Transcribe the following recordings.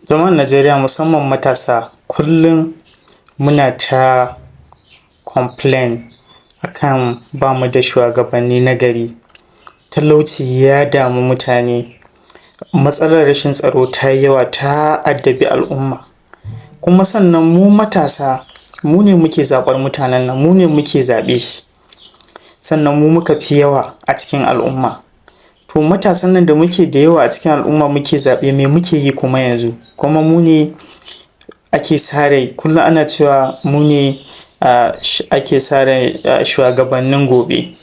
Jama'an Najeriya, musamman matasa, kullum muna ta complain akan ba mu da shugabanni na gari. Talauci ya damu mutane, matsalar rashin tsaro ta yi yawa, ta addabi al'umma. Kuma sannan mu matasa mu ne muke zaɓar mutanen nan, mu ne muke zaɓe. Sannan mu muka fi yawa a cikin al'umma. To, matasan nan da muke da yawa a cikin al'umma muke zaɓe, me muke yi kuma yanzu? Kuma mu ne ake sa rai, kullum ana cewa mu ne ake sa rai shugabannin gobe.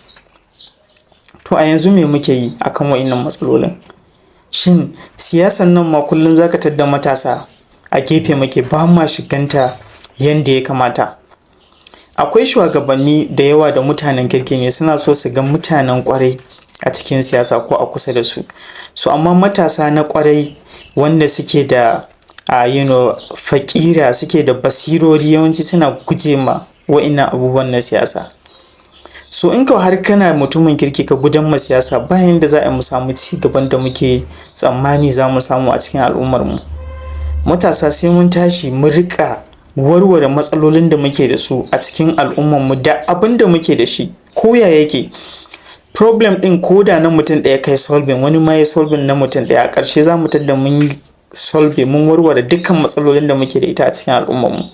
To, a yanzu me muke yi akan wa'innan matsalolin? Shin siyasan nan ma kullum za ka tadda matasa a gefe muke, ba ma shiganta yanda ya kamata. Akwai shugabanni da yawa da mutanen kirki ne, suna so su ga mutanen ƙwarai a cikin siyasa ko a kusa da su. So amma matasa na ƙwarai wanda suke da faƙira, suke da basirori, yawanci suna guje ma wa'innan abubuwan na siyasa. So in ko har kana mutumin kirki ka gudan ma siyasa, ba yanda za a yi mu samu ci gaban da muke tsammani za mu samu a cikin al'ummarmu. Matasa, sai mun tashi mu riƙa warware matsalolin da muke da su a cikin al'ummarmu da abin da muke da shi, ko ya yake. Problem ɗin ko da na mutum ɗaya kai solving, wani ma ya solving na mutum ɗaya, a ƙarshe za mu tadda mun yi solving, mun warware dukkan matsalolin da muke da ita a cikin al'ummarmu.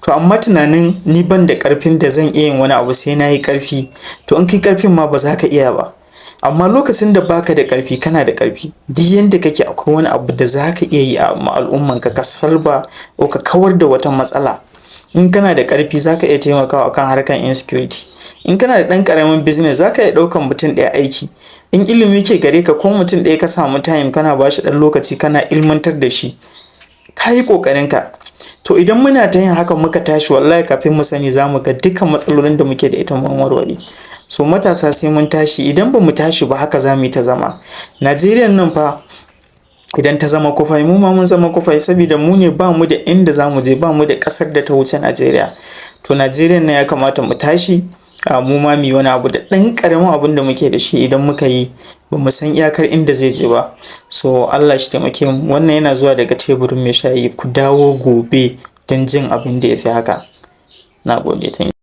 To, amma tunanin ni ban da ƙarfin da zan iya yin wani abu, sai na yi ƙarfi. To, in kai ƙarfin ma ba za ka iya ba. Amma lokacin da baka da ƙarfi, kana da ƙarfi. Duk yanda kake, akwai wani abu da za ka iya yi a al'ummanka, ka solve ko ka kawar da wata matsala. In kana da ƙarfi, za ka iya taimakawa akan harkar insecurity. In kana da ɗan ƙaramin business, za ka iya ɗaukan mutum ɗaya aiki. In ilimi ke gare ka, ko mutum ɗaya ka samu time kana ba shi ɗan lokaci kana ilmantar da shi, ka yi ƙoƙarinka. To, idan muna ta yin haka muka tashi, wallahi kafin mu sani za mu ga dukkan matsalolin da muke da ita mun warware. So matasa, sai mun tashi. Idan ba mu tashi ba, haka za mu yi ta zama. Najeriya nan fa idan ta zama kufai, mu ma mun zama kufai, saboda mu ne ba mu da inda za mu je, ba mu da ƙasar da ta wuce Najeriya. To, Najeriya nan ya kamata mu tashi mu ma mu yi wani abu da ɗan ƙaramin abun da muke da shi. Idan muka yi, ba mu san iyakar inda zai je ba. So Allah shi taimake mu. Wannan yana zuwa daga teburin mai shayi. Ku dawo gobe don jin abin da ya fi haka. Na gode. Thank you.